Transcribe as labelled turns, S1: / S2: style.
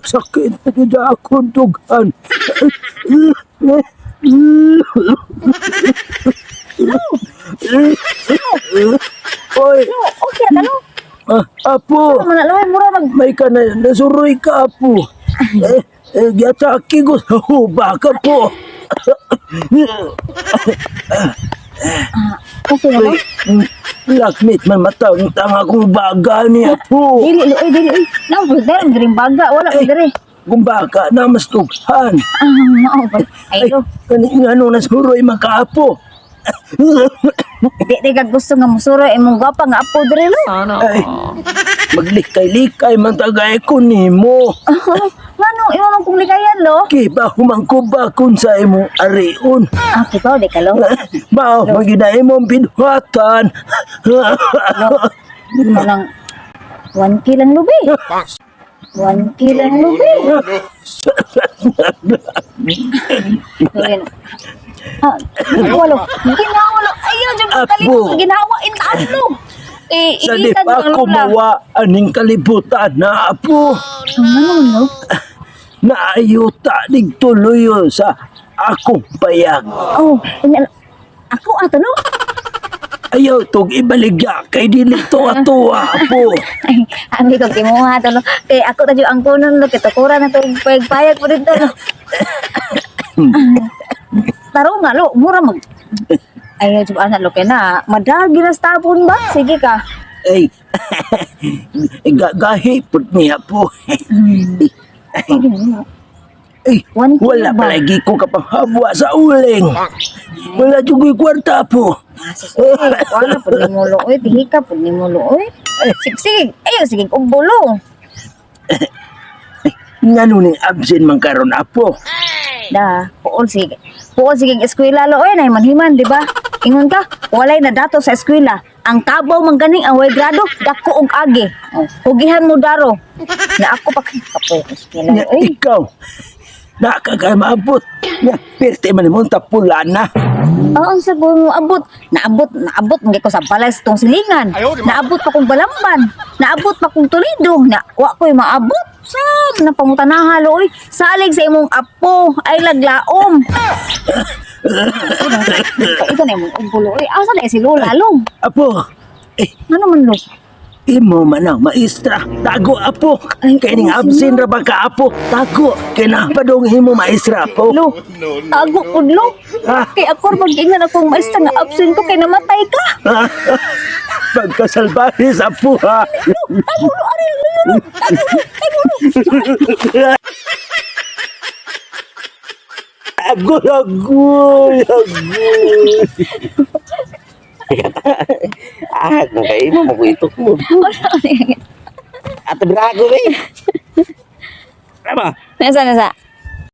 S1: Sakit na jud akong dughan. Oy,
S2: Lo, okay ra lo.
S1: ah, apo.
S2: Ano na lo, mura mag
S1: May ka na, nasuroy ka, apo. Eh, eh, giatake ko sa huba ka po.
S2: Okay ra lo.
S1: Ay, lakmit man matang tanga kong baga ni apo.
S2: Dili lo, eh, dili eh. Nang pud dere diri baga, wala ko dere.
S1: Kung baka na mas tughan.
S2: Ah, mao ba. Ay
S1: Ay,
S2: lo,
S1: kani nga nung nasuroy man ka, apo.
S2: di di ka gusto nga musuro imong gwapa nga apo dere lo.
S1: Ay, maglikay-likay man tagay ko nimo.
S2: Ngano imo man kong likayan lo?
S1: Kiba humangko ba kun sa imong arion.
S2: Ah, kibaw di ka lo.
S1: Mao, magina imong binuhatan.
S2: Lo, kanang 1K lang lubi. 1K lang lubi. Ayun. Ah, ginawa lo. Ginawa lo. Ayaw, dyan
S1: Apo.
S2: kalimot. Ginawa in taas lo. Eh,
S1: Sa di
S2: ilisan
S1: pa
S2: ang
S1: ko
S2: lola.
S1: mawa aning kalibutan na, apo.
S2: Ang ano man lo?
S1: Naayuta ning tuloy sa akong payag.
S2: Oh, unya, ako ato no?
S1: Ayaw tog ibaligya kay dili to ato, apo.
S2: Ay, ami ko kimuha to lo. Kay ako ta ang kunon lo, kay tukura na to payag po dito lo. Taro nga lo, mura mag. Ay, jud ana lo kay na, madagi na sa tapon ba? Sige ka.
S1: Ay, gahi pud niya po.
S2: Sige na.
S1: Ay,
S2: 1K
S1: wala
S2: ba?
S1: palagi ko kapanghabwa sa uling. Wala jud ko'y kwarta po.
S2: Ah, sus, eh, wala pud nimo lo, oy, tihika pud nimo lo, oy. Sige, sige, ayo sige ubo lo.
S1: Ngano ning absent man karon, apo?
S2: Da, puol sige. Puol sige ang eskwela lo, oy, nay manhiman, di ba? Ingon ka, walay na dato sa eskwela. Ang kabaw man ganing ang way grado, dako og agi. Oh, hugihan mo daro. Na ako pa kapoy ang eskwela,
S1: Nga,
S2: oy.
S1: ikaw, nakakay maabot. Nga, perte man mo tapula na.
S2: Oo, ang sago mo abot. Naabot, naabot man ko sa balay sa tong silingan. Naabot pa kong Balamban. Naabot pa kong Toledo. Na wa ko'y maabot. Sam, na pangutanaha lo, oy. Salig sa imong apo ay laglaom. Ito na imong ubo, lo, oy. Asa na si Lola lo?
S1: Apo, eh,
S2: Ano man lo?
S1: imo man ang maestra. Tago, apo.
S2: Ay,
S1: Kay ning
S2: oo,
S1: absent
S2: sino?
S1: ra ba ka, apo? Tago. Kay napadong imo maestra, apo.
S2: Lo, tago po lo.
S1: Ah.
S2: Kay ako mag-ingan akong maestra nga absent ko kay namatay ka.
S1: Pagkasalbahe sa apo, ha?
S2: Lo, tago lo, ari lo, lo, tago lo, tago lo.
S1: Agoy, agoy, agoy.
S3: Ah, kung kayo mo, makuitok mo.
S2: Wala,
S3: Ato birago, eh. Tama.
S2: Nasa, nasa.